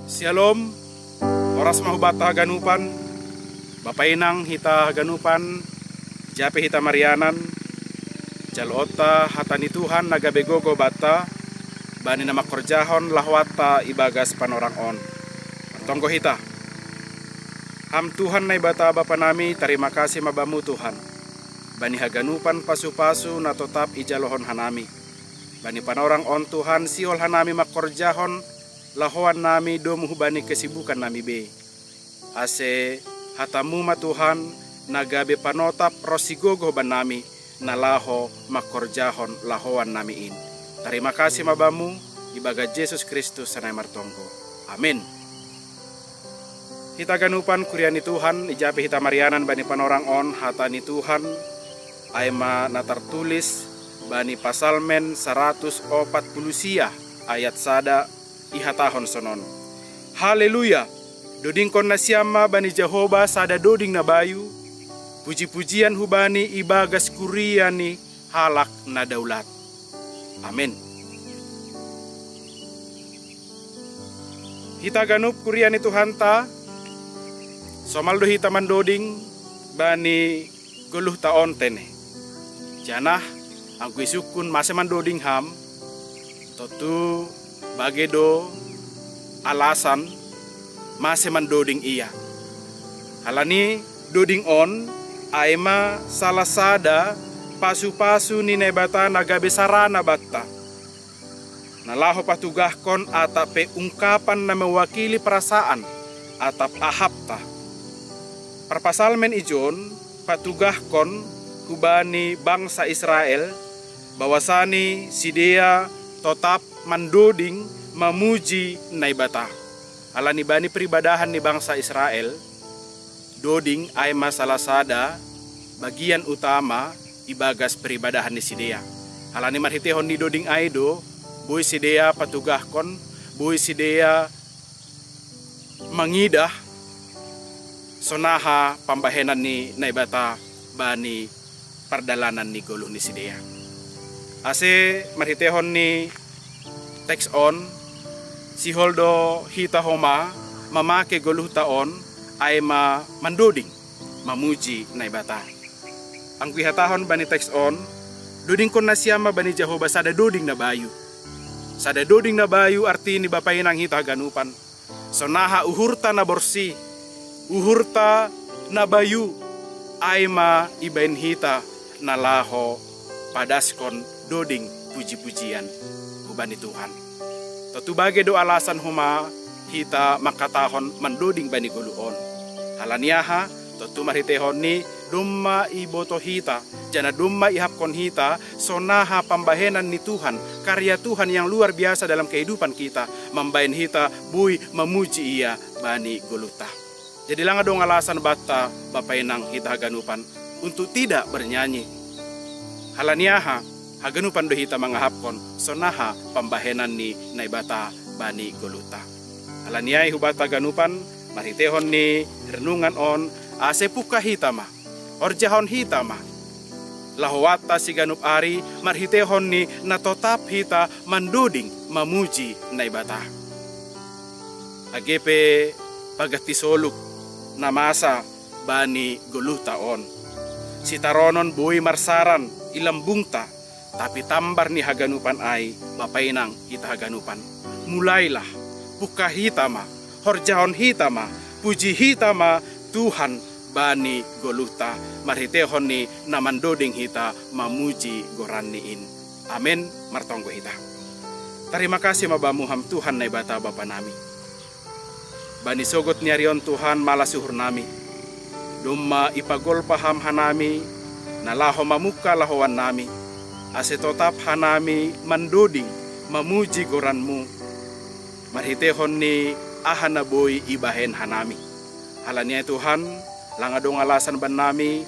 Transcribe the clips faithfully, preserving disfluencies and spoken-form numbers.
Shalom. Horas ma hubata haganupan. Bapa inang hita haganupan, jape hita marianan. Jaloonta hata ni Tuhan na gabe gogo banta, bani na mangkorjahon lahoanta ibagas panorang on. Martonggo hita. Ham Tuhan Naibata Bapa nami, tarima kasih ma Bamu Tuhan, bani haganupan pasu-pasu na totap ijalohon hanami. Bani panorang on Tuhan, sihol hanami mangkorjahon lahoan nami domu hubani kesibukan nami be. Ase hatamu ma Tuhan, na gabe panotap ronsi gogo bannami, na laho mangkorjahon lahoan nami in. Tarima kasih ma Bamu, ibagas Jesus Kristus sanai martonggo. Amin. Hita ganupan kuria ni Tuhan, ijape hita marianan bani panorang on hata ni Tuhan, ai ma na tartulis bani Pasalmen saratus opat pulu sia ayat sada, ihatahon sonon: Haleluya! Dodingkon nasiam ma bani Jahoba sada doding na bayu, puji-pujian hubani ibagas kuria ni halak na daulat. Amin. Hita ganup kuria ni Tuhanta, somal do hita mandoding bani goluhta on tene. Janah anggo isungkun mase mandoding ham, tontu bage do alasan mase mandoding ia. Halani doding on ai ma salah sada pasu-pasu ni Naibata na gabe sarana banta, na laho patugahkon atap pe ungkapan na mewakili perasaan atap ahapta. Parpasalmen ijon patugahkon hubani bangsa Israel, bahwasani sidea totap mandoding mamuji Naibata. Halani bani peribadahan ni bangsa Israel, doding ai ma salah sada bagian utama ibagas peribadahan ni sidea. Halani marhitehon ni doding ai do boi sidea patugahkon, boi sidea mangidah sonaha pambahenan ni Naibata bani pardalanan ni goluh ni sidea. Ase marhitehon ni teks on, sihol do hita homa mamake goluhta on ai ma mandoding mamuji Naibata. Anggo ihatahon bani teks on, dodingkon nasiam ma bani Jahoba sada doding na bayu. Sada doding na bayu artini bapa inang hita haganupan, sonaha uhurta na borsih, uhurta na bayu, ai ma ibaen hita na laho padaskon doding puji-pujian hubani Tuhan. Tontu bage do alasan homa hita mangkatahon mandoding bani goluh on. Halani aha? Tontu marhitehon ni domma iboto hita, janah domma ihapkon hita sonaha pambahenan ni Tuhan, karya Tuhan yang luar biasa dalam kehidupan kita, mambaen hita boi mamuji Ia bani goluhta. Jadi lang adong alasan banta bapa inang hita haganupan untuk tidak bernyanyi. Halani aha? Haganupan do hita mangahapkon sonaha pambahenan ni Naibata bani goluhta. Halani ai hubanta haganupan, marhitehon ni renungan on, ase pungka hita ma, horjahon hita ma lahoanta siganup ari marhitehon ni na totap hita mandoding mamuji Naibata. Age pe paganti soluk na masa bani goluhta on, sitaronon boi marsaran i lambungta, tapi tambar ni haganupan ai, bapa inang hita haganupan. Mulailah, pungka hita ma, horjahon hita ma, puji hita ma Tuhan bani goluhta, marhitehon ni na mandoding hita mamuji goranNi in. Amen. Martonggo hita. Tarima kasih ma Bamu ham Tuhan Naibata Bapa nami. Bani sogot ni ari on Tuhan, malas uhur nami. Domma ipagolpa Ham hanami, na laho mamungka lahoan nami, ase totap hanami mandoding mamuji goranMu, marhitehon ni aha na boi ibahen hanami. Halani ai Tuhan, lang adong alasan bannami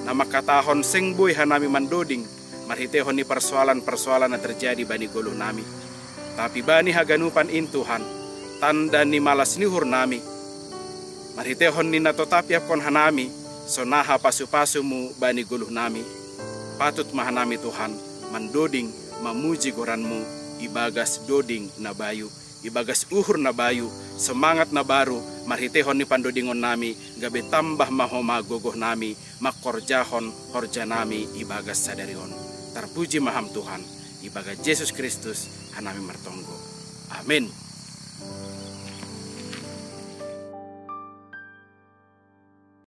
na mangkatahon seng boi hanami mandoding marhitehon ni parsoalan-parsoalan na terjadi bani goluh nami. Tapi bani haganupan in Tuhan, tanda ni malas ni uhur nami, marhitehon ni na totap ihapkon hanami sonaha pasu-pasuMu bani goluh nami, patut ma hanami Tuhan mandoding mamuji goranMu ibagas doding na bayu. ibagas uhur na bayu, semangat na baru, marhitehon ni pandodingon nami, gabe tambah ma Ho ma gogoh nami, mangkorjahon horja nami ibagas sadari on. Tarpuji ma Ham Tuhan, ibagas Jesus Kristus hanami martonggo. Amin.